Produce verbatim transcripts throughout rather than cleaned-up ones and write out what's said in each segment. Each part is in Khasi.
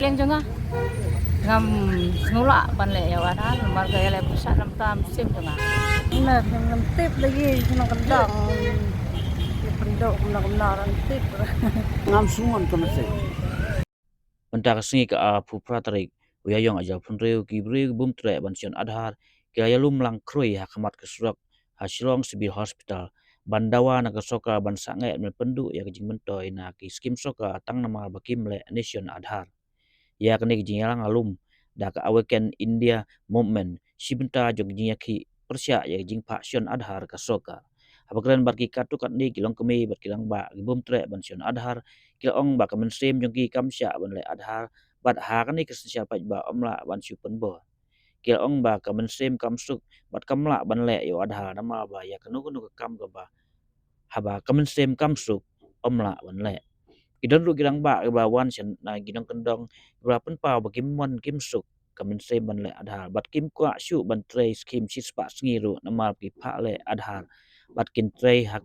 Liang jong nga, ngam sngewlah ban leh ïa u Aadhaar namar ka ïaleh pyrshah namar ka mynsiem jong nga. Nga ngam tip lagi, ngam kyndoh. Ïa pyndoh kumno kumno ngam tip. Ngam sngewbha ka mynsiem. Mynta ka sngi ka arphew phra tarik u Ïaïong ar hajar arphew hynriew, ki briew ki bym treh ban shon Aadhaar ki la ïalum lang khrui ha khmat ka surok ha Shillong Civil Hospital ban dawa na ka sorkar ban sangeh ban pynduh ïa ka jingmyntoi na ki skim sorkar tang namar ba kim leh ne shon Aadhaar. Ïa kane ka jingïalang la lum da ka Awaken India Movement shi bynta jong ka jingïakhih pyrshah ïa ka jingphah shon Aadhaar ka sorkar. Haba kren bad ki katto katne ki longkmie bad ki rangbah ki bym treh ban shon Aadhaar, ki la ong ba ka mynsiem jong ki kam shah ban leh Aadhaar bad ha kane ka synshar paidbah ym lah ban shu pynbor. Ki la ong ba ka mynsiem kam suk bad kam lah ban leh ïa u Aadhaar namar ba ïa kano kano ka kam kaba haba ka mynsiem kam suk ym lah ban leh. Ki don ruh ki rangbah kiba wan sha na ki nongkyndong kiba pynpaw ba kim mon kim suk ka mynsiem ban leh Aadhaar bad kim kwah shuh ban trei skim shispah sngi ruh namar ki phah leh Aadhaar bad kin trei ha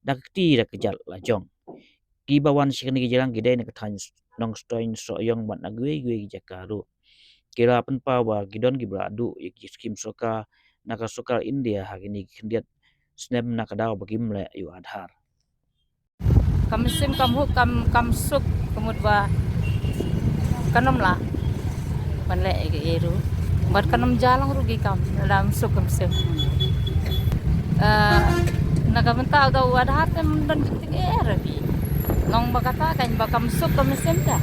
da ka kti da ka jait la jong. Kiba wan sha kane ka jingïalang ki dei na ka thaiñ Nongstoiñ, Sohiong bad na kiwei kiwei ki jaka ruh. Ki la pynpaw ba ki don kiba la duh ïa ki skim sorkar na ka sorkar India ha kine ki khyndiat snem na ka daw ba kim leh ïa u Aadhaar. Ka mynsiem kam suk, kam, kam suk ka mut ba kan ym lah ban leh ïa kaei ruh bad kan ym jia lang ruh ki kam, lada ym suk ka mynsiem. Eh, na ka bynta u Aadhaar te ym don jingtip ei ei ruh phi. Long ba kata kan ba kam suk ka mynsiem te.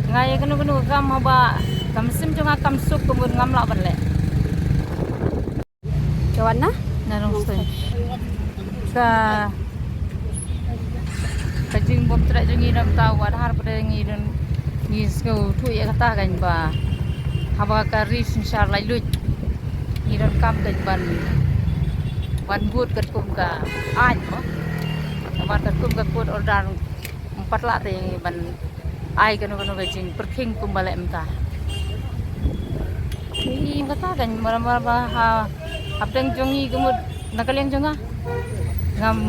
Nga ïa kano kano ka kam haba ka mynsiem jong nga kam suk ka mut ngam lah ban leh. Ka wan na? Na Nongstoiñ. Ka, ka jingbym treh jong ngi na ka bynta u Aadhaar pat ngi don, ngi sngewthuh ïa kata kan ba haba ka ri synshar laitluid ngi donkam kan ban, ban bud katkum ka aiñ mo. Namar katkum ka court order ym pat lah te ban ai kano kano ka jingpyrkhing kumba leh mynta. Ïa kata kan namar ba ha, hapdeng jong ngi ka mut na ka liang jong nga ngam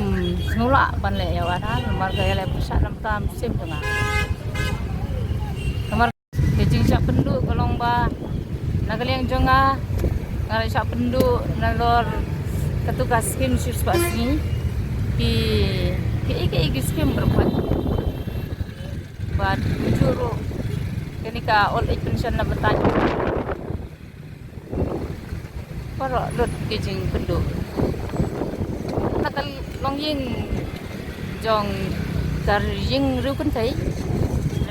sngewlah ban leh ïa u Aadhaar namar ka ïaleh pyrshah namar ka mynsiem jong nga. Namar ka jingshah pynduh ka long ba na ka liang jong nga nga la shah pynduh nalor katu ka skim shispah sngi. Ki, ki, ki, ki skim bad kumjuh ruh kane ka old age pension na bynta baroh lut ki jingpynduh. Na ka longïing jong ka ïing riewkynthei,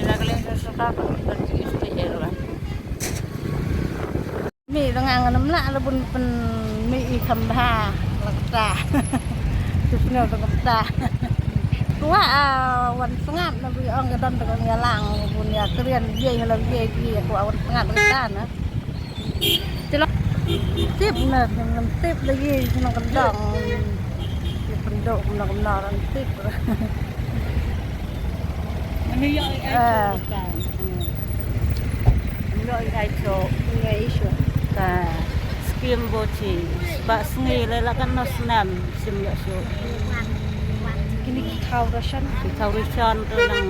na ka liang jong sorkar ka long ka jingpynduh ïa ruh. Mih dang ang nam lah la bun pynmih i kham bha la kata. Tu pynau tu kata. Kwah, ah, wan sngap na bri ong ka don tu ka ngialang bun ïa krian biai hala biai ki kwah wan sngap kata na. Te la tip na, ngam tip lagi, ngam kyndoh. Ïa pynduh kumno kumno ngam tip. Ngam ïoh ïa ai shuh ka. Ngam ïoh ïa ai shuh. Ngam ïoh ïa ai shuh. Ka skim boti. Ba sngi lei la katno snem shim ïoh shuh. Kine ki thaw ration. Ki thaw ration tu nang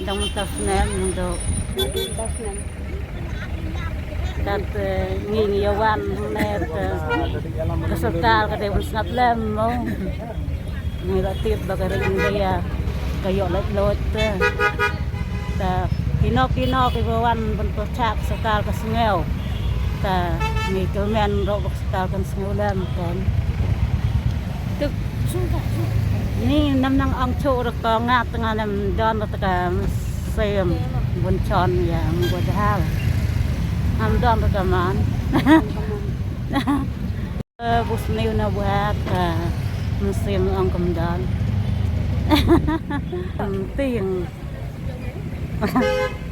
dang mynta snem nang do. Mynta snem. Kat, eh, ngi ngi ïa wan hangne te ka sorkar ka dei ban sngap lem mo. Ngi la tip ba ka ri India ka ïoh laitluid te. Ta kino kino kiba wan ban pyrshah ka sorkar ka sngew. Ta ngi kyrmen ruh ba ka sorkar kan sngew lem kan. Te ni nam nang ong shuh ruh ka nga te ngam don ruh te ka mynsiem bun shon ïa u Aadhaar. Ngam don ruh ka man. Eh, bu sniew na bu hat ka mynsiem ong kam don. Tieng.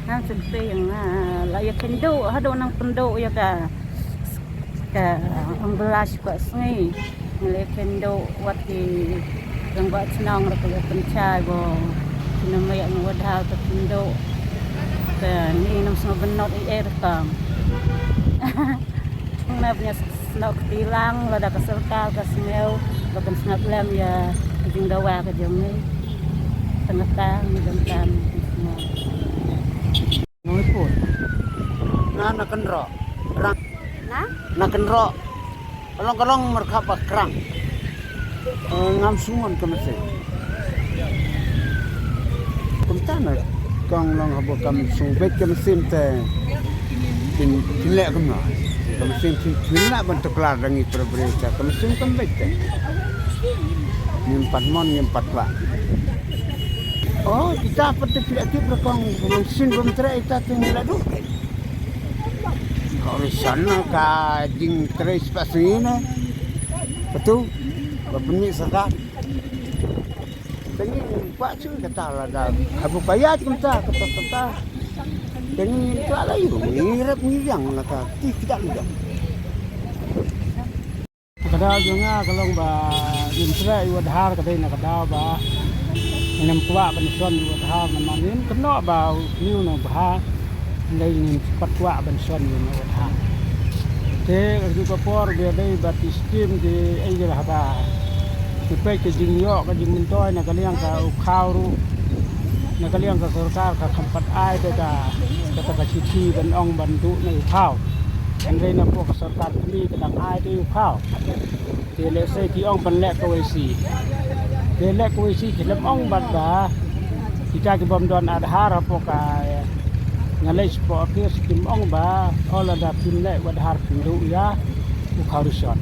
Ngam sngewthuh ïa nga la ïa kynduh haduh nang pynduh ïa ka, ka ong bla shi kwah sngi. Ngi la ïa kynduh wat ki rangbah chnong ruh ka ïa pynshai ba ki na mih ïa u Aadhaar ka kynduh. Ka ngi ngam sngewbynnud ei ei ruh tang. Nga ba nga snoh kti lang lada ka sorkar ka sngew ba kan sngap lem ïa ka jingdawa ka jong ngi. Tang kata ngi donkam sngap. Nang ipun. Na, na kynroh. Rang. Na? Na kynroh. Ka long, ka long markhap ba krang. Eh, ngam sumon ka mynsiem. Kumta na kong long haba kam sngewbeit ka mynsiem te. Phin, phin leh kumno. Ka mynsiem phin, phin lah ban tuklar da ngi para briew te. Ka mynsiem kam beit te. Ngim pat mon, ngim pat kwah. Oh, kita pat te phi la tip ra kong, ka mynsiem bym treh ita te ngi la duh. Ka ri san na ka jingtrei spah sngi na. Patu, ba pynmih sorkar. Te ngi kwah shu kata lada. Haba ka ïaid kumta, kata, kata. Te ngi kwah la ïu, ngi rep ngi biang la ka, ti kita lu biang. Ka daw jong nga ka long ba ngim treh ïa u Aadhaar, ka dei na ka daw ba ngim kwah ban shon ïa u Aadhaar, namar ngim kynnoh ba u Sniew na u Bha, hynrei ngim pat kwah ban shon ïa u Aadhaar. Te ka juh ka por ba dei ba ki skim ki ei ki lah ba ki peit ka jingïoh ka jingmyntoi na ka liang ka u khaw ruh, na ka liang ka sorkar ka kham pat ai te ka, kata ka shithi ban ong ban duh na u khaw. Hynrei na pdeng ka sorkar kmie ka dang ai te u khaw. Te lehse ki ong ban leh K Y C. Te leh K Y C ki lem ong bad ba kita ki bym don Aadhaar hapoh ka, eh, nga leit shapoh office kim ong ba, oh, lada phim leh Aadhaar phim duh ïa u khaw ration.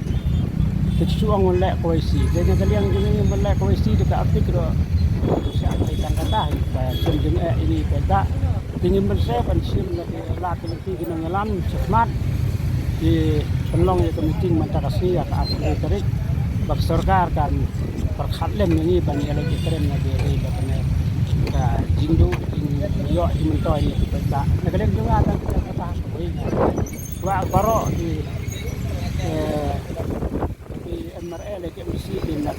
Te shu ong leh K Y C. Te na ka liang jong ngi ban leh K Y C te ka apik ruh. Sha ka tang kata ba shem jingeh ïa ini ba da. Te ngim banse ban shim na ki la ki lynti ki nongïalam shakhmat. Ki pynlong ïa ka meeting mynta ka sngi ïa ka arphew tarik. Ba ka sorkar kan pyrkhat lem ïa ngi ban ïaleit ïakren na ki ri ba kane ka jingduh jingïoh jingmyntoi ïa ki paidbah. Na ka liang jong nga tang kata kawei. Kwah baroh ki, eh, ki M R A leh ki M D C ki na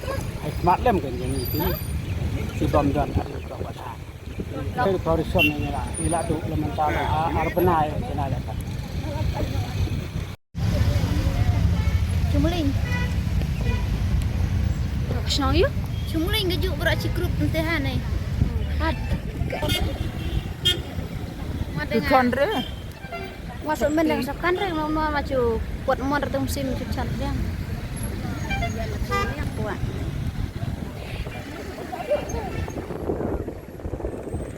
ai khmat lem kan ïa ngi ki. Ki bym don ar ïa u khaw Aadhaar. Te ka ration ngi la, ngi la duh la mynta la, ah, ar bnai, bnai la ka. Chumling. Ka shnong ïu? Chumling ka juh bra chi group nte ha nei. Hat. Ki khon re. Wa so men dang so kan re, mo, mo, ma chu pot mon re tum sim chu chan dang. Wa.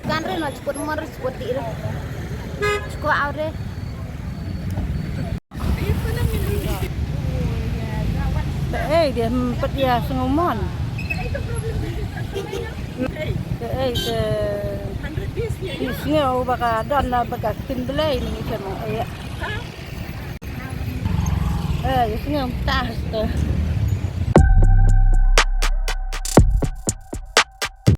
Kan re no, chukut mor, chukut di re. Chukut au re. Te ei de, hmm, pat ïa sngew mon. Te ei de, i sngew ba ka don na ba ka ktien Blei ni ngi shem ei. Eh, i sngew tas te.